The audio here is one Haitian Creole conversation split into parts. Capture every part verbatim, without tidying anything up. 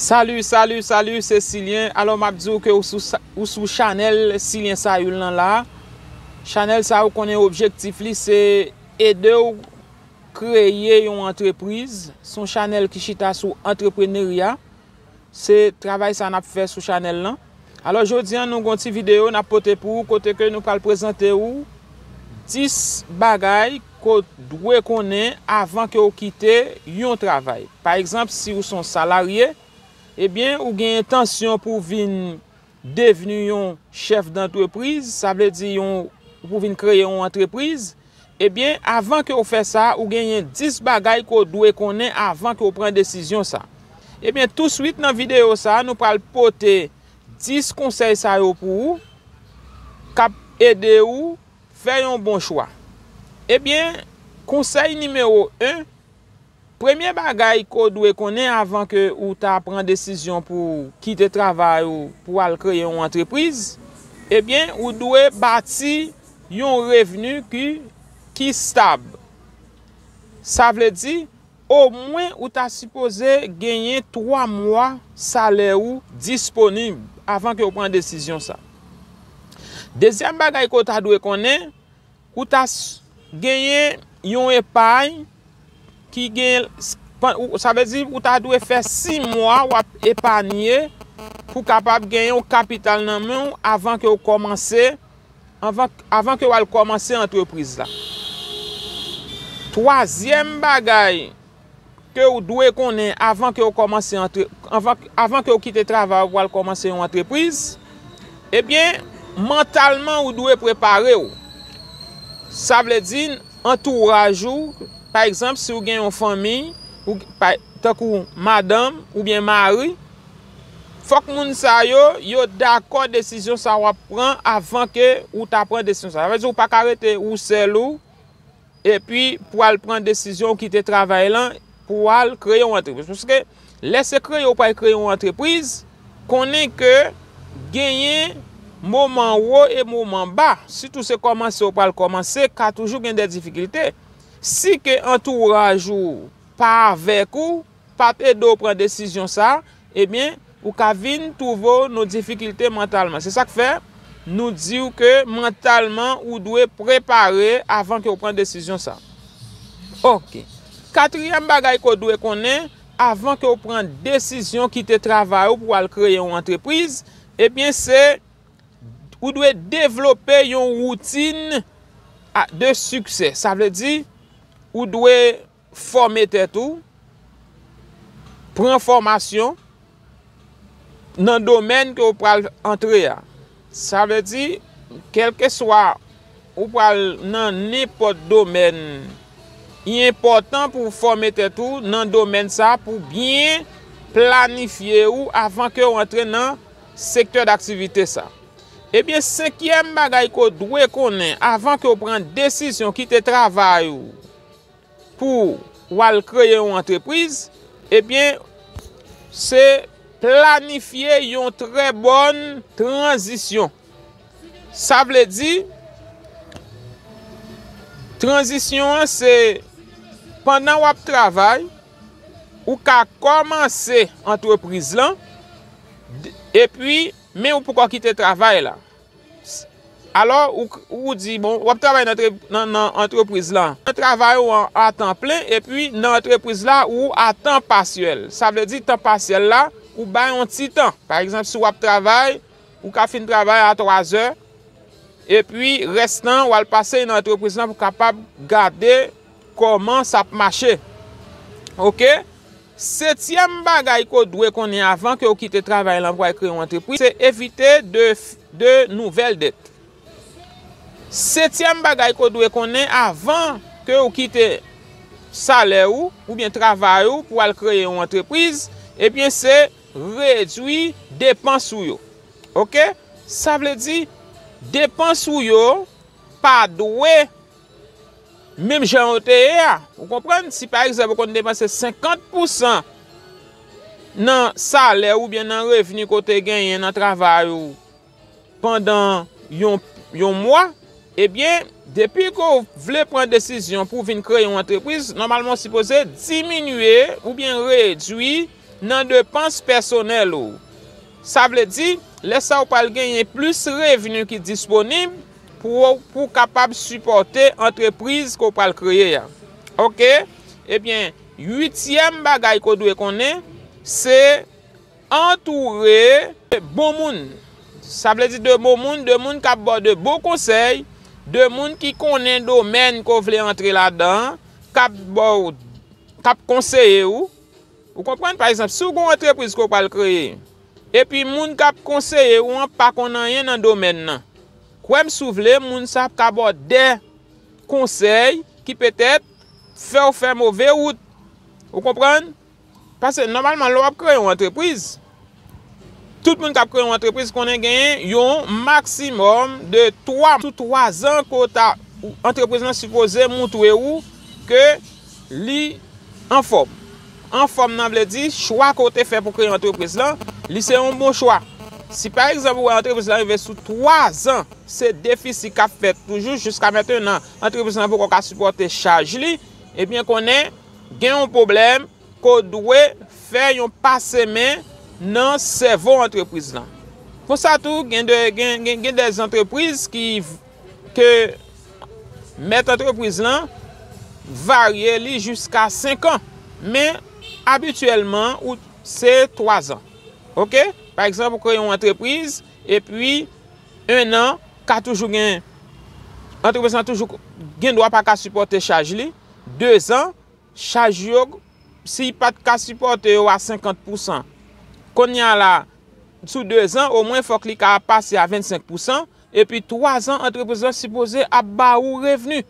Salut, salut, salut, se Silyen. Alò, m ap di w ke ou sou, sa- ou sou chanèl Silyen Sayil lan la. Chanèl sa, ou konnen objektif li, se ede w kreye yon antrepriz. Se yon chanèl ki chita sou antreprenerya. Se travay sa n ap fè sou chanèl lan. Alò, jodi a, nou gon ti videyo n ap pote pou ou, kote ke nou pral prezante ou dis bagay ke w dwe konnen avan ke w kite yon travay. Pa egzanp, si w se yon salarye, ebyen, ou gen entansyon pou w vin devni yon chèf dantrepriz, sa vle di yon, pou w vin kreye yon antrepriz, ebyen, avan ke w fè sa, ou genyen dis bagay ke w dwe konnen avan ke w pran desizyon sa. Ebyen, touswit nan videyo sa, nou pral pote dis konsèy sa yo pou ou, k ap ede ou fè yon bon chwa. Ebyen, konsèy nimewo en, premye bagay ke w dwe konnen avan ke ou ta pran desizyon pou w kite travay ou pou w al kreye yon antrepriz, ebyen, ou dwe bati yon revni ki, ki stab. Sa vle di, omwen ou ta sipoze genyen twa mwa salè ou disponib avan ke w pran desizyon sa. Dezyèm bagay ke w ta dwe konnen, ou ta s- genyen yon epay ki gen, s- pan- ou- sa vle di ou ta dwe fè sis mwa w ap epanye pou w kapab genyen yon kapital nan men w avan ke w kòmanse, avan, avan ke w al kòmanse antrepriz la. Twazyèm bagay ke w dwe konnen avan ke w kòmanse antre, avan, avan ke w kite travay ou pou al kòmanse yon antrepriz, ebyen, mantalman ou dwe prepare w. Sa vle di, antouraj ou, pa egzanp, si w gen yon fanmi, ou, pa, tankou madanm oubyen mari, fòk moun sa yo, yo dakò desizyon sa w ap pran avan ke ou ta pran desizyon sa. Sa vle di, ou pa ka rete ou sèl ou, epi pou al pran desizyon ou kite travay lan, pou al kreye yon antrepriz. Paske lè se kreye ou pral kreye yon antrepriz, konnen ke genyen moman wo e moman ba. Sitou se kòmanse ou pral kòmanse, ka toujou gen de difikilte. Si ke antouraj ou pa avèk ou, pa t ede w pran desizyon sa, ebyen, ou ka vin twouve w nan difikilte mantalman. Se sa k fè nou di w ke mantalman ou dwe prepare avan ke w pran desizyon sa. Oke. Katriyèm bagay ke w dwe konnen avan ke w pran desizyon kite travay ou pou w al kreye yon antrepriz, ebyen, se ou dwe devlope yon woutin a- de siksè. Sa vle di, ou dwe fòme tèt ou, pran fòmasyon nan domèn ke w pral antre a. Sa vle di, kèlkeswa ou pral nan nenpòt domèn, li enpòtan pou w fòme tèt ou nan domèn sa pou byen planifye ou avan ke w antre nan sektè daktivite sa. Ebyen, senkyèm bagay ke w dwe konnen avan ke w pran desizyon kite travay ou pou w al kreye yon antrepriz, ebyen, se planifye yon trè bòn tranzisyon. Sa vle di, tranzisyon an se pandan w ap travay, ou ka kòmanse antrepriz lan, d- epi, men ou poko kite travay la. S- Alò, ou, ou di, bon, w ap travay nan, tre- nan, nan antrepriz la. Nan travay ou an a tan plen, epi nan antrepriz la, ou a tan pasyèl. Sa vle di, tan pasyèl la, ou bay yon ti tan. Pa egzanp, si w ap travay, ou ka fin travay a twa zè, epi rès tan, w al pase nan antrepriz lan pou kapab gade kòman sa ap mache. Oke? Setyèm bagay ke w dwe konnen avan ke w kite travay lan pou al kreye yon antrepriz, se evite de, de nouvèl dèt. Setyèm bagay ke w dwe konnen avan ke w kite salè ou oubyen travay ou pou al kreye yon antrepriz, ebyen, se redwi depans ou yo. Oke? Sa vle di, depans ou yo pa dwe menm jan yo te ye a. Ou konprann? Si pa egzanp, ou konn depanse senkant pousan nan salè oubyen nan revni ke w te genyen nan travay ou pandan yon, yon mwa, ebyen, depi ke w vle pran desizyon pou w vin kreye yon antrepriz, nòmalman w sipoze diminye oubyen redwi nan depans pèsonèl ou. Sa vle di, lè sa ou pral genyen plis revni ki disponib pou, pou kapab sipòte antrepriz ke w pral kreye a. Oke? Ebyen, uityèm bagay ke w dwe konnen, se antoure bon moun. Sa vle di de bon moun, de moun k ap ba w de bon konsèy, de moun ki konnen domèn ke w vle antre ladan an, k ap ba w, k ap konseye w. Ou konprann? Pa egzanp, si w gen yon antrepriz ke w pral kreye, epi moun k ap konseye w an pa konn anyen nan domèn nan, kwè m si w vle, moun sa ap ka ba w de konsèy ki petèt fè w fè move wout. Ou konprann? Paske nòmalman, lè w ap kreye yon antrepriz, tout moun k ap kreye yon antrepriz konnen genyen yon maksimòm de twa, sou twa zan ke w ta, antrepriz lan sipoze moutre w ke li anfòm. Anfòm nan vle di chwa ke w te fè pou kreye antrepriz lan, li se yon bon chwa. Si pa egzanp ou wè antrepriz lan rive sou twa zan, se defisi k ap fèt toujou jiska mentenan, antrepriz lan poko ka sipòte chaj li, ebyen konnen gen yon pwoblèm ke w dwe fè yon pase men nan sèvo antrepriz lan. Konsa tou, gen de, gen, gen, gen de antrepriz ki, ke mèt antrepriz lan varye li jiska senk an. Men, abityèlman, ou, se twa zan. Oke? Pa egzanp, ou kreye yon antrepriz, epi en an, ka toujou gen, antrepriz lan toujou gen dwa pa ka sipòte chaj li. De zan, chaj yo, si li pa t ka sipòte yo a senkant pousan, kounye a la, sou de zan, omwen fòk li ka pase a vennsenk pousan, epi twa zan, antrepriz lan sipoze ap ba ou revni.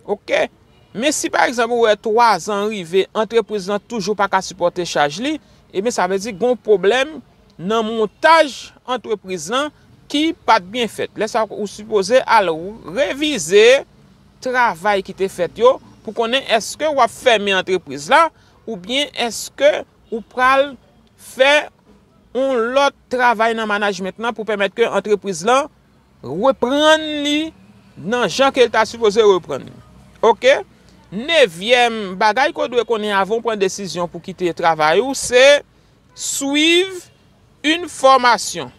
Oke? Men si pa egzanp ou wè twa zan rive, antrepriz lan toujou pa ka sipòte chaj li, ebyen sa vle di gen yon pwoblèm nan montaj antrepriz lan ki pa t byen fèt. Lè sa ou sipoze al revize travay ki te fèt yo pou konnen èske w ap fèmen antrepriz la oubyen èske ou pral fè yon lòt travay nan manajment lan pou pèmèt ke antrepriz lan reprann li nan jan ke l ta sipoze reprann li. Oke? Nevyèm bagay ke w dwe konnen avan w pran desizyon pou kite travay ou, se swiv yon fòmasyon.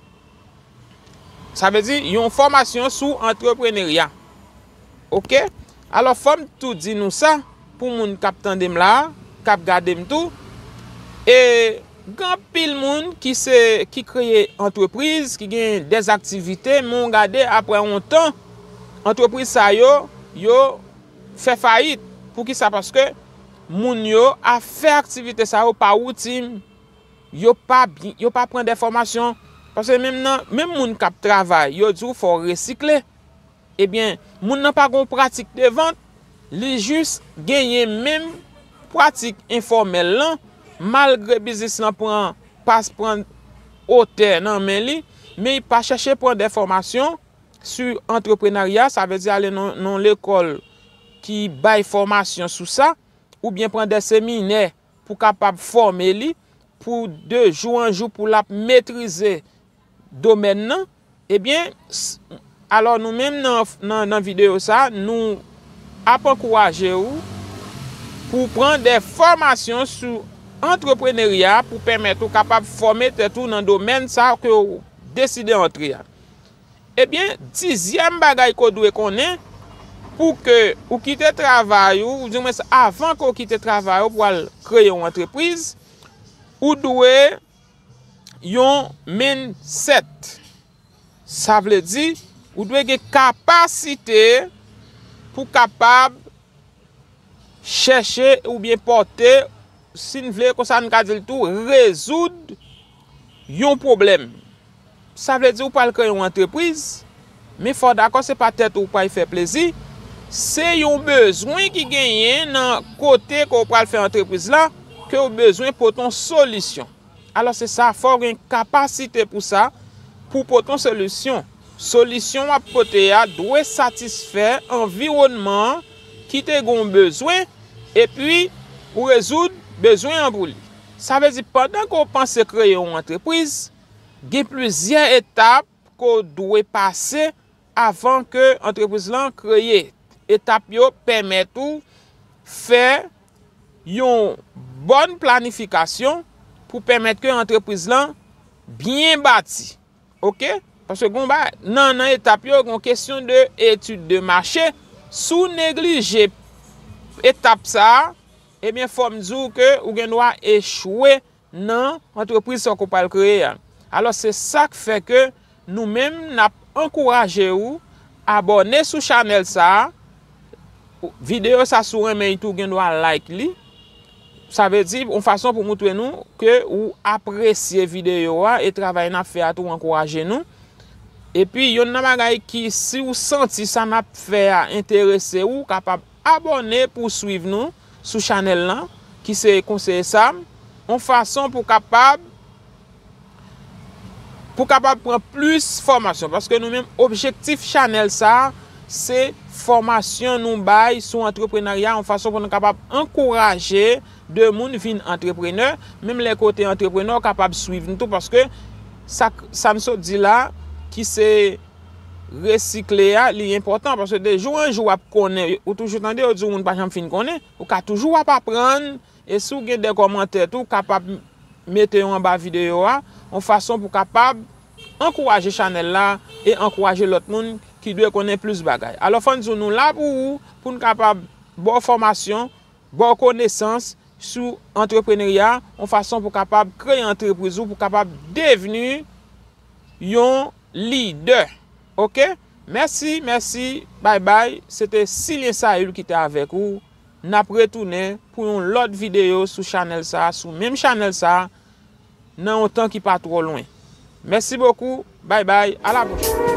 Sa vle di yon fòmasyon sou antreprenerya. Oke? Alò, fò m tou di nou sa, pou moun k ap tande m la, k ap gade m tou, e gen anpil moun ki se, ki kreye antrepriz, ki gen dè aktivite, men w gade apre yon tan, antrepriz sa yo, yo fè fayit. Poukisa? Paske moun yo ap fè aktivite sa yo pa woutin. Yo pa byen, yo pa pran de fòmasyon. Paske menm nan, menm moun k ap travay, yo di w fò w resikle. Ebyen, moun nan pa gen yon pratik de vant, li jis genyen menm pratik enfòmèl lan, malgre biznis lan pran, pas pran otè nan men li, men li pa chèche pran de fòmasyon sou antreprenarya, sa vle di ale nan, nan lekòl ki bay fòmasyon sou sa, oubyen pran de seminè pou kapab fòme li, pou de jou an jou pou l ap metrize domèn nan, ebyen, s-, alò nou menm nan, nan, nan videyo sa, nou ap ankouraje w pou pran de fòmasyon sou antreprenerya pou pèmèt ou kapab fòme tèt ou nan domèn sa ke w deside antre a. Ebyen, dizyèm bagay ke w dwe konnen, pou ke ou kite travay ou, oudimwens avan ke w kite travay ou pou al kreye yon antrepriz, ou dwe yon mindset. Sa vle di, ou dwe gen kapasite pou kapab chèche oubyen pòte, si n vle, konsa n ka di l tou, rezoud yon pwoblèm. Sa vle di ou pral kreye yon antrepriz, men fò w dakò se pa tèt ou w pral fè plezi, se yon bezwen ki genyen nan kote ke w pral fè antrepriz la, ke w bezwen pote yon solisyon. Alò se sa, fò w gen kapasite pou sa, pou pote yon solisyon. Solisyon w ap pote a dwe satisfè anviwònman an ki te gen yon bezwen, epi ou rezoud bezwen an pou li. Sa vle di, pandan ke w panse kreye yon antrepriz, gen plizyè etap ke w dwe pase avan ke antrepriz lan kreye. Etap yo pèmèt ou fè yon bòn planifikasyon pou pèmèt ke antrepriz lan byen bati. Oke? Paske gon ba, nan, nan etap yo, gon kesyon de etid de mache. Si w neglije etap sa a, ebyen, fò m di w ke ou gen dwa echwe nan antrepriz sa w pral kreye a. Alò, se sa k fè ke nou menm, n ap ankouraje w abòne sou chanèl sa a. Videyo sa, si w renmen l tou, gen dwa like li. Sa vle di, yon fason pou moutre nou ke ou apresye videyo a e travay n ap fè a tou ankouraje nou. Epi, yonn nan bagay ki, si w santi sa n ap fè a enterese w, ou kapab abòne pou w swiv nou sou chanèl lan, ki se Konseye Sam, yon fason pou kapab, pou kapab pran plis fòmasyon. Paske nou menm, objektif chanèl sa a, se fòmasyon nou bay sou antreprenarya, yon fason pou nou kapab ankouraje de moun vin antreprenè. Menm lè kote antreprenè, w kapab swiv nou tou, paske sa, sa n sot di la, ki se resikle a, li enpòtan, paske de jou an jou w ap konnen, ou toujou tande yo di w moun pa janm fin konnen, ou ka toujou ap aprann, e si w gen de kòmantè tou, w kapab mete yo anba videyo a, yon fason pou kapab ankouraje chanèl la e ankouraje lòt moun ki dwe konnen plis bagay. Alò, fò n di w nou la pou ou, pou n kapab ba w fòmasyon, ba w konesans sou antreprenarya, yon fason pou kapab kreye antrepriz ou, pou kapab devni yon lidè. Oke? Mèsi, mèsi, bay bay. Se te Silyen Sayil ki te avèk ou. N ap retounen pou yon lòt videyo sou chanèl sa, sou menm chanèl sa, nan yon tan ki pa twò lwen. Mèsi bokou, bay bay, a la pwochèn.